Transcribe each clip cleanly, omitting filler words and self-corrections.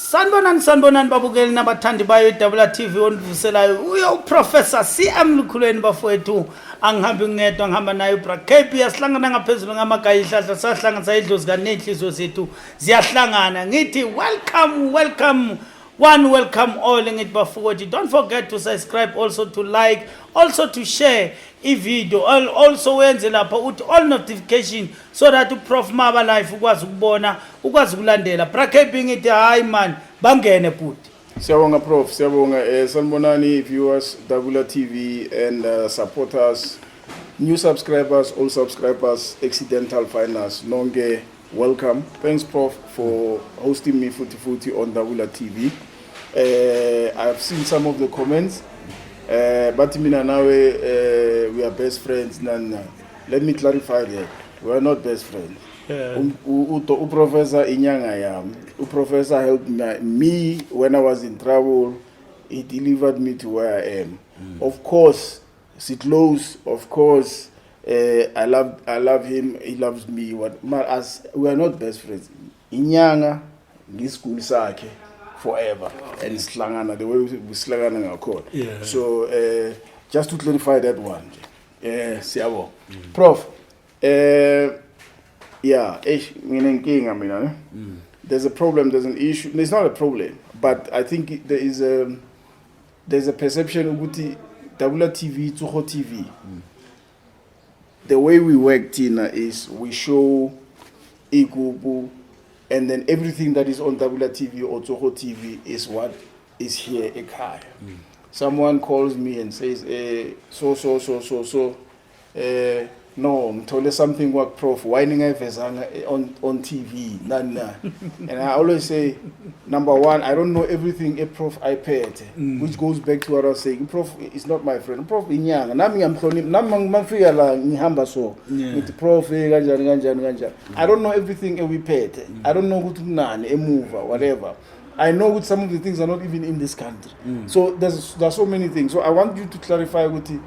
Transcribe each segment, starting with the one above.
Sanibonani, sanibonani babukeli nabathandi bayo iDabula TV. Onivuselayo uyo uProfessor CM Lukhuleni. Bafowethu, angihambi ngedwa, ngihamba naye uBra KB. Asihlangana ngaphezulu ngamagaya ihlahla, sahlanganisa idlozi kaney'nhliziyo zethu ziyahlangana. Ngithi welcome, welcome one, welcome all. Ngithi bafowethu, don't forget to subscribe, also to like, also to share i-video, also wenze lapha uthi all notification so that uProf maba live ukwazi ukubona, ukwazi ukulandela. Bra KB, ngithi hayi man, bangene bhuti. Siyabonga Prof, siyabonga. Sanibonani viewers, Dabula TV and supporters, new subscribers, old subscribers, accidental finders, nonke, welcome. Thanks Prof for hosting me futhi futhi on Dabula TV. I've seen some of the comments. But mina nawe we are best friends nani nani. Let me clarify that. We are not best friends. Uprofessor inyanga yami. Uprofessor helped me when I was in trouble. He delivered me to where I am. Of course, si close. Of course, I love him. He loves me. What as we are not best friends. Inyanga ngisiguli sakhe forever and sihlangana the way we sihlangana ngakhona. So just to clarify that one. Siyabonga. Prof, yeah, eish, nginenkinga mina ne. There's a problem, there's an issue. It's not a problem, but I think there's a perception ukuthi Dabula TV, Tsogo TV. The way we work thina is we show igubu and then everything that is on Dabula TV or Tsogo TV is what is here ekhaya. Someone calls me and says, so so so so so, no, ngithole something work Prof, why ningayivezanga on TV nani nani? And I always say, number one, I don't know everything a Prof ayiphethe, which goes back to what I was saying. Prof is not my friend. Prof inyanga, nami ngiyamhlonipha, nami mangifika la ngihamba so ngithi Prof, kanjani kanjani kanjani. I don't know everything ewiphethe. I don't know ukuthi kunani emuva, whatever. I know ukuthi some of the things are not even in this country. So there's so many things. So I want you to clarify ukuthi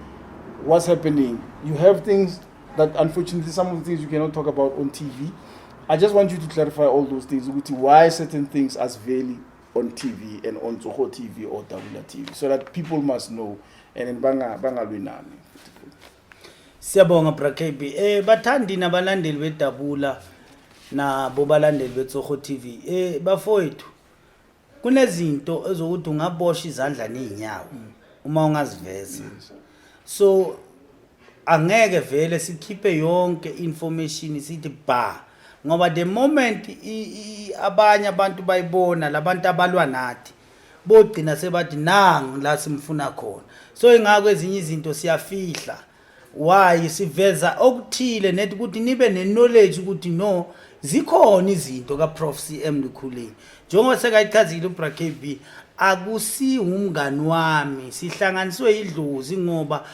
what's happening. You have things that, unfortunately, some of the things you cannot talk about on TV. I just want you to clarify all those things ukuthi why certain things asiveli on TV and on Tsogo TV or Dabula TV, so that people must know and then bangalwi nami. Siyabonga Bra KB. Bathandi nabalandeli bedabula nabo balandeli beTsogo TV. Bafowethu, kunezinto ezokuthi ungabosha izandla nezinyawo uma ungaziveza. So angeke vele sikhiphe yonke information sithi ba, ngoba the moment abanye abantu bayibona, labantu abalwa nathi bogcina sebathi nangu la simfuna khona. So ingakho ezinye izinto siyafihla. Why siveza okuthile nethi ukuthi nibe ne-knowledge ukuthi no, zikhona izinto ka-Prof CM Lukhuleni. Njengoba sekayichazile uBra KB, akusi umngani wami, sihlanganiswe idlozi, ngoba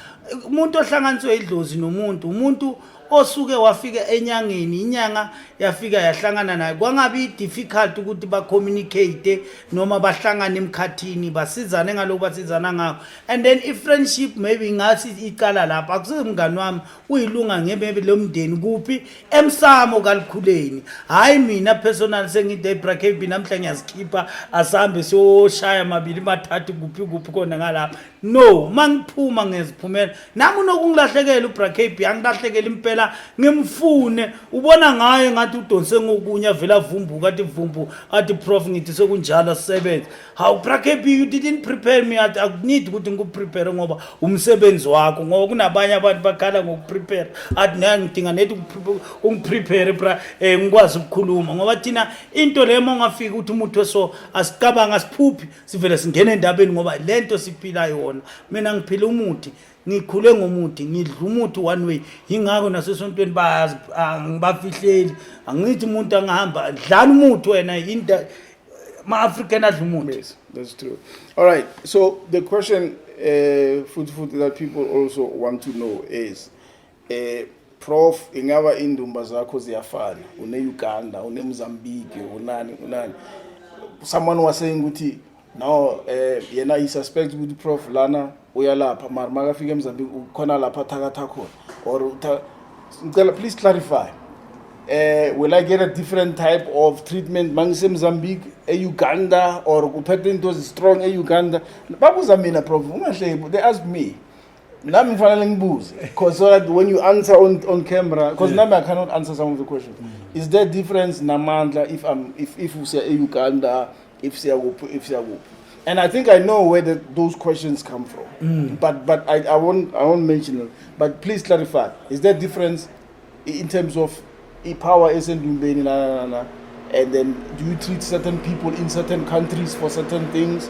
umuntu ohlanganiswe idlozi nomuntu, umuntu osuke wafika enyangeni, inyanga yafika yahlangana naye, kwangabi difficult ukuthi ba-communicate noma bahlangane emkhathini, basizane ngalokhu basizana ngakho, and then i-friendship maybe ingasi icala lapha. Akusimngani wami, uyilunga ngebebe lomndeni kuphi emsamo kaLikhuleni. Hayi, mina personal sengithi, "Hey Bra KB, namhla ngiyazikhipha, asambe siyoshaya mabili mathathu kuphi kuphi khona ngalapha." No, mangiphuma ngiziphumela nami. Unokungilahlekela uBra KB, angilahlekela impela, ngimfune, ubona ngaye ngathi udonse ngokunye, avela avumbuka, athi vumbu, athi, "Prof." Ngithi sekunjalo, sisebenze. "Hawu Bra KB, you didn't prepare me." Athi akuneed ukuthi ngikuprepare ngoba umsebenzi wakho, ngoba kunabanye abantu bakhala ngokuprepare, athi naye ngidinga nethi ungiprepare bra, ngikwazi ukukhuluma, ngoba thina into le uma ungafika uthi umuntu so asicabanga, asiphuphi, sivele singene endabeni, ngoba lento siphila yona. Mina ngiphila umuthi, ngikhule ngomuthi, ngidla umuthi one way. Yingakho nasesontweni bayazi, angibafihleli, angithi umuntu angahamba dlala umuthi wena into ma-African adla umuthi. Yes, that's true. All right. So the question, futhi futhi, that people also want to know is, Prof, ingaba indumba zakho ziyafana? Une Uganda, une Mozambique, unani unani. Someone was saying ukuthi no, yena he suspects ukuthi Prof lana uyalapha, mara makafika eMozambique ukhona lapha thakatha khona or ngicela please clarify. Will I get a different type of treatment mangise Mozambique, e-Uganda, or kuphethe into strong e-Uganda? Babuza mina, prof, ungahlebi. They asked me. Nami ngifanele ngibuze because so that when you answer on camera, because nami I cannot answer some of the questions. Is there difference namandla if I'm if usiya e-Uganda, if siya kuphi, if siya kuphi? And I think I know where those questions come from. But I won't mention it. But please clarify. Is there difference in terms of power esendumbeni na na na na? And then do you treat certain people in certain countries for certain things?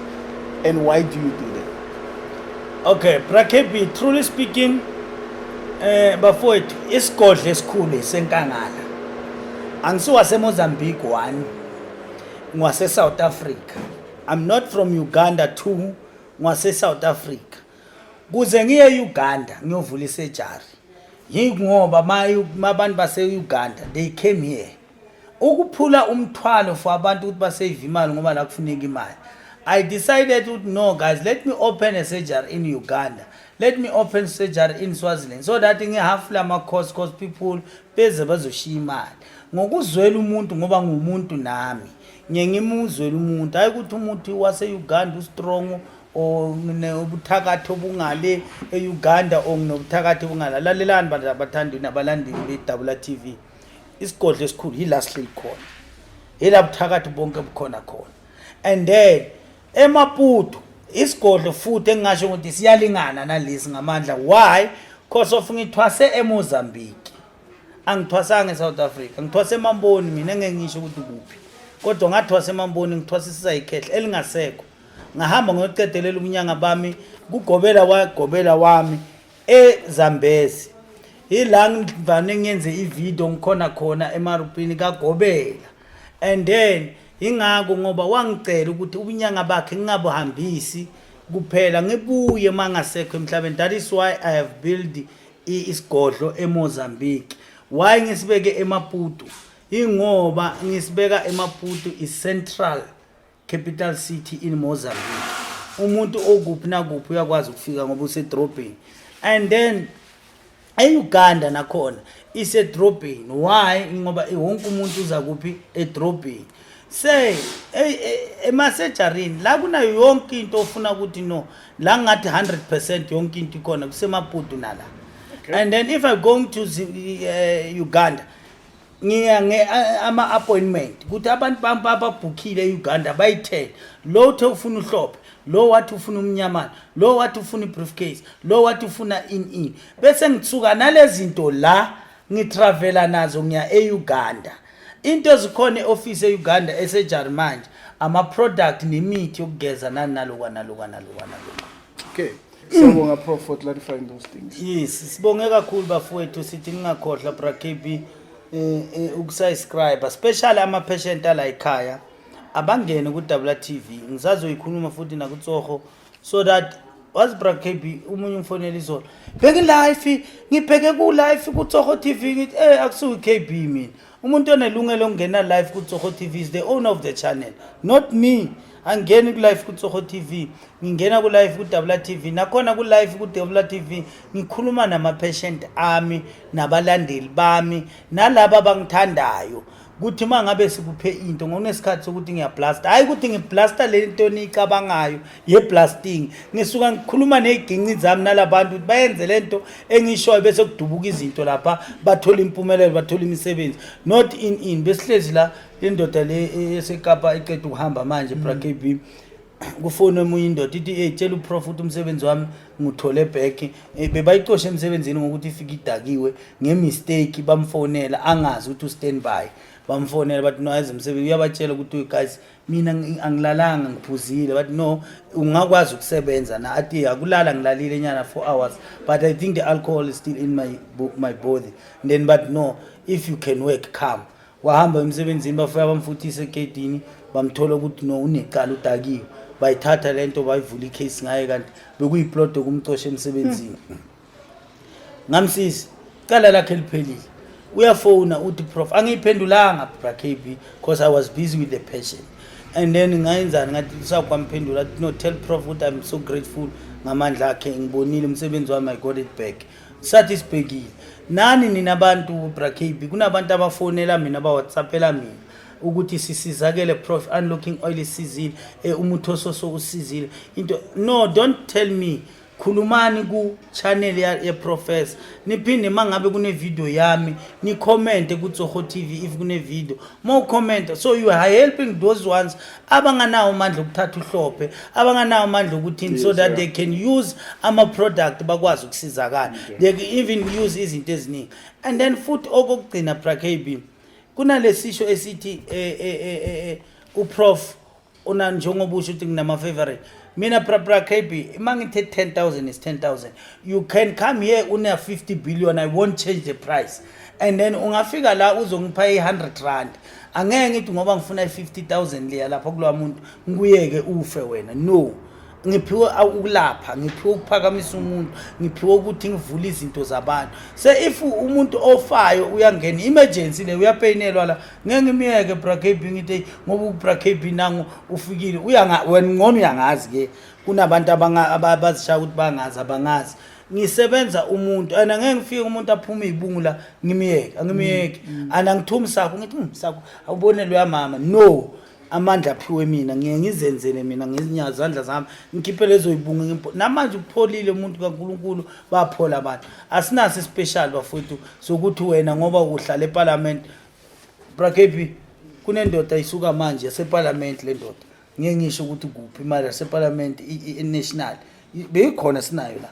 And why do you do that? Okay, Bra KB, truly speaking, bafowethu, isigodlo esikhulu senkangala. Angisuwase Mozambique one, ngwase South Africa. I'm not from Uganda two, ngwase South Africa. Kuze ngiye eUganda ngiyovula isurgery. Yingoba mabantu base Uganda, they came here. Ukuphula umthwalo for abantu ukuthi basave imali ngoba la kufuneka imali. I decided ukuthi, no guys, let me open a surgery in Uganda. Let me open surgery in Swaziland so that ngihalf lama cost, cause people beze bazoshiya imali. Ngokuzwela umuntu ngoba ngumuntu nami. Ngiye ngimuzwele umuntu, hayi ukuthi umuntu wase-Uganda ustrong or ubuthakathi obungale e-Uganda or nginobuthakathi obungala. Lalelani bantu abathandi nabalandeli beDabula TV. Isigodlo esikhulu yila sihleli khona. Yila buthakathi bonke bukhona khona. And then eMaputo isigodlo futhi engingasho ukuthi siyalingana nalesi ngamandla. Why? Because of ngithwase eMozambique. Angithwasanga eSouth Africa. Ngithwase eMamboni mina, engeke ngisho ukuthi kuphi. Kodwa ngathwasa eMamboni, ngithwasisa ikhehla elingasekho. Ngahamba ngokuqedelela ubunyanga bami kugobela wagobela wami eZambezi. Ila ngivane ngiyenze ivideo ngikhona khona emarupini kagobela. And then ingakho ngoba wangicela ukuthi ubunyanga bakhe ngingabuhambisi kuphela, ngibuye mangasekho emhlabeni. That is why I have built isigodlo eMozambique. Why ngisibeke eMaputo? Ingoba ngisibeka eMaputo is central capital city in Mozambique. Umuntu okuphi nakuphi uyakwazi ukufika ngoba usedrobheni. And then eUganda nakhona isedrobheni. Why? Ngoba wonke umuntu uza kuphi? Edrobheni. Say emasejarini la kunayo yonke into ofuna ukuthi no la ngathi 100% yonke into ikhona kuseMaputo nala. And then if I going to Uganda, ngiya nge ama appointment ukuthi abantu bami bababhukhile eUganda bayi-10. Lo uthe ufuna uhlophe, lo wathi ufuna umnyamana, lo wathi ufuna i-briefcase, lo wathi ufuna in in bese ngitsuka nalezi zinto la, ngitravela nazo ngiya eUganda. Into ezikhona e-office e-Uganda esejari manje ama-product nemithi yokugeza nani nalokwa nalokwa nalokwa nalokwa. Okay. Siyabonga, Prof, for clarifying those things. Yes, sibonge kakhulu bafowethu. Sithi ningakhohlwa, Bra KB, ukusubscribe, especially ama patient ala ekhaya abangene ku WTV. Ngisazoyikhuluma futhi nakuTsoho so that wazi, Bra KB, umunye umfonela izolo, bheke live, ngibheke ku live kuTsoho TV. Ngithi akusuki KB mina. Umuntu onelungelo lokungena live kuTsoho TV is the owner of the channel, not me. Angeni ku live kuTsoho TV, ngingena ku live ku WTV. Nakhona ku live ku WTV ngikhuluma nama patient ami nabalandeli bami nalaba abangithandayo kuthi mangabe sikuphe into ngokunesikhathi sokuthi ngiyablasta, hayi ukuthi ngiblasta le nto niyicabangayo ye-blasting. Ngisuka ngikhuluma ney'ginci zami nalabantu ukuthi bayenze le nto engishoyo, bese kudubuka izinto lapha, bathole impumelelo, bathole imisebenzi, not in in besihlezi la. Le ndoda le eseKapa iceda ukuhamba manje, Bra KB, kufone omunye indoda ithi, "Hey, tshela uprof ukuthi umsebenzi wami ngithole back." Bebayicoshe emsebenzini ngokuthi ifike idakiwe ngemistake. Bamfonela angazi ukuthi u-stand by. Bamfonela bathi no, aze emsebenzi. Uyabatshela ukuthi, "Guys, mina angilalanga, ngiphuzile." Bathi, "No, ungakwazi ukusebenza na?" Athi, "Akulala ngilalile nyana 4 hours, but I think the alcohol is still in my body." And then but, "No, if you can work, come." Wahamba emsebenzini, bafika bamfuthisa egedini, bamthola ukuthi no, unecala, udakiwe. Bayithatha lento, bayivula icase ngaye, kanti bekuyiplot yokumcosha emsebenzini. Ngamsiza, icala lakhe liphelile. Uyafona uthi, "Prof," angiyiphendulanga, Bra KB, because I was busy with the patient. And then ngayenzani? Ngathi sakwamphendula athi, "No, tell prof ukuthi I'm so grateful ngamandla akhe. Ngibonile umsebenzi wami, I got it back." Sathi sibhekile nani nina bantu, bra KB. Kunabantu abafonela mina, abawhatsappela mina ukuthi sisizakele, prof, unlocking oil isizile, umuthi ososo usizile into. No, don't tell me. Khulumani ku-channel ye-professor, niphinde uma ngabe kune-video yami ni-commente ku-Tsogo TV. If kune-video ma ucommente, so you are helping those ones abanganawo amandla okuthatha uhlophe, abanganawo amandla okuthini, so that they can use ama-product, bakwazi ukusizakala. They can even use izinto eziningi. And then futhi okokugcina, bra KB, kunalesisho esithi uprof una njengoba usho ukuthi nginama-favorite mina, bra KB. Uma ngithe 10,000 is 10,000. You can come here una 50 billion, I won't change the price. And then ungafika la uzongipha i-R100, angeke ngithi ngoba ngifuna i-50,000 leya lapha kulowa muntu ngikuyeke ufe wena. No, ngiphiwe ukulapha, ngiphiwe ukuphakamisa umuntu, ngiphiwe ukuthi ngivule izinto zabantu. So if umuntu ofayo uyangena emergency le, uyapeyinelwa la, ngeke ngimyeke, bra KB, ngithi, "Hey, ngoba ubra KB nangu ufikile." Uyanga wena ngcono, uyangazi ke. Kunabantu abazishaya ukuthi bangazi, abangazi. Ngisebenza umuntu and angeke ngifike umuntu aphume izibungu la ngimyeke, angimyeki. And angithumi sakho ngithi, sakho awubone loya mama." No, amandla aphiwe mina, ngiye ngizenzele mina ngezinyawo zandla zami, ngikhiphe lezo yibungu. Namanje upholile umuntu kaNkuluNkulu, baphola abantu. Asinaso special, bafowethu, sokuthi wena ngoba uhlala eParliament. Bra KB, kunendoda isuka manje yaseParliament. Le ndoda ngeke ngisho ukuthi kuphi imali yaseParliament, i-national beyikhona, sinayo la,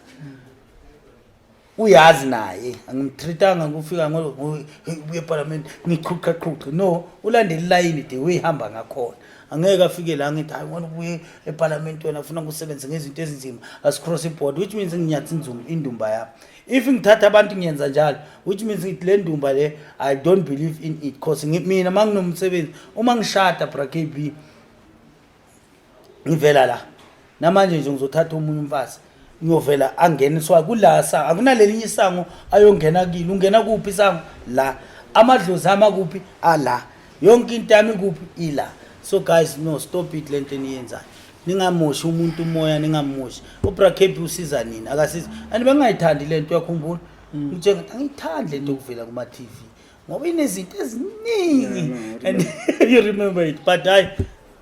uyazi naye. Angimtreatanga ngufika ngo, "Hey, ubuye eParliament," ngiqhuqa qhuqa. No, ulandela ilayini the way ihamba ngakhona. Angeke afike la ngithi, "Hayi, wena ubuye eParliament, wena ufuna ukusebenza ngezinto ezinzima, asicross iboard," which means nginyatha indumba yami. If ngithatha abantu ngiyenza njalo, which means ngithi le ndumba le, I don't believe in it, 'cause mina uma nginomsebenzi, uma ngishada, bra KB, ngivela la namanje nje ngizothatha omunye umfazi, ngiyovela angeniswa kula sa akunalelinye isango ayongena kilo. Ungena kuphi isango la? Amadlozi ami akuphi? Ala. Yonke into yami kuphi? Ila. So guys, no, stop it lento eniyenzayo. Ningamoshi umuntu umoya, ningamoshi. Ubra KB usiza nini? Akasiza. And bengingayithandi lento, uyakhumbula ngitshela ngathi angiyithandi lento yokuvela kuma-TV ngoba inezinto eziningi. And you remember it. But hayi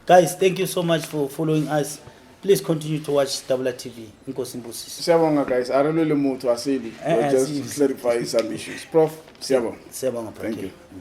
guys, thank you so much for following us. Please continue to watch Dabula TV. Inkosi imbusise. Siyabonga guys, a re lwe le motho aseli. We'll just Asizi. clarify some issues. Prof, siyabonga. Siyabonga, bra Thank KB. you.